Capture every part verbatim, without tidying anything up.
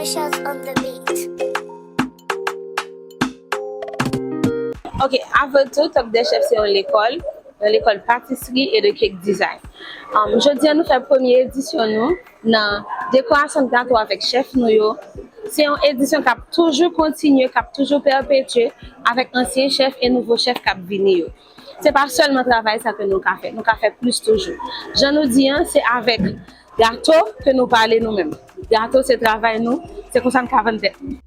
Shells on the beat. Ok, avan tou, Tank dè Chèf se yon lekòl, yon lekòl patisri e de cake design. Um, jodi a, nou fè premye edisyon nou nan dekorasyon gato avèk chèf nou yo. Se yon edisyon k ap toujou kontinye, k ap toujou pèpetye avèk ansyen chèf e nouvo chèf k ap vini yo. Se pa sèlman travay sa ke nou ka fè, nou ka fè plis toujou. Jan nou di an, se avèk gato ke nou pale nou menm. Gato se travay nou, se konsa n ka vann tèt nou.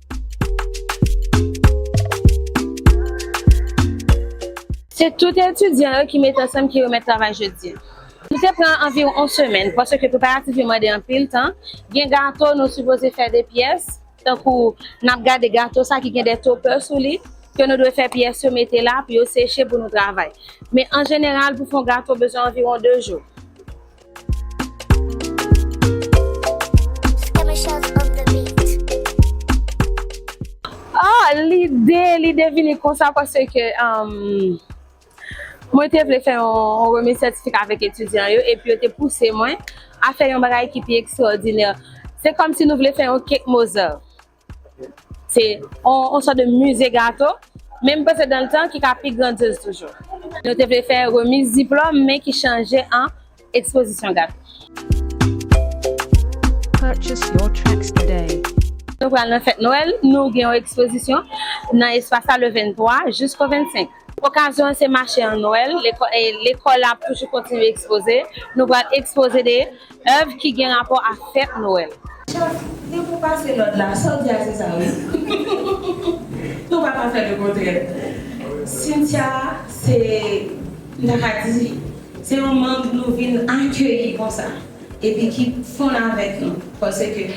Se tout etidyan yo ki mete ansanm ki remèt travay jodi an. Nou te pran anviwon yon semèn, paske preparatif yo mande anpil tan. Gen gato, nou sipoze fè de pyès, tankou n ap gade gato sa ki gen de topè sou li, ke nou dwe fè pyès yo mete la pou yo seche pou nou travay. Men an jeneral, pou fè yon gato, bezwen anviwon de jou. Ah, lide, lide vini konsa paske, um, mwen te vle fè yon, yon remiz sètifika avèk etidyan yo, epi yo te pouse mwen a fè yon bagay ki pi ekstraòdinè. Se kòmsi nou vle fè yon cake Mozart. Se yon, yon sòt de mize gato, men m panse dan le tan ki ka pi grandyoz toujou. Nou te vle fè remiz diplòm, men ki chanje an ekspozisyon gato. Purchase your tracks today. Nou pral nan fèt Nwèl, nou gen yon ekspozisyon nan espas la le venntwa jisko vennsenk. Okazyon an se mache an Nwèl, lekò-, e, lekòl la ap toujou kontinye ekspoze. Nou pral ekspoze de èv ki gen rapò a fèt Nwèl. Chèf, depi w pase lòd la, sa w di a se sa wi. Nou pa ka fè lekontrè. Cynthia, se, m ta ka di, se yon manm nou vin akeyi konsa. Epi ki fonn avèk nou. Paske,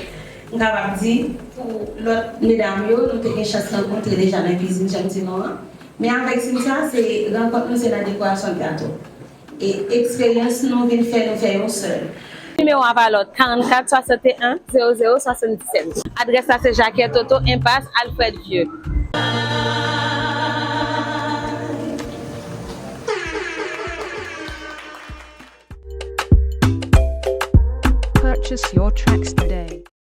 m kapab di, pou lòt medam yo, nou te gen chans rankontre deja nan kwizin, jan m di nou an. Men avèk Cynthia, se rankont nou, se nan dekorasyon gato. E eksperyans nou vin fè nou fè yon sèl. Nimewo a pa lòt, karannkat swasanteyen zewo zewo swasanndisèt. Adrès la se Jacquet Toto, enpas Alfred Vieux. Purchase your tracks today.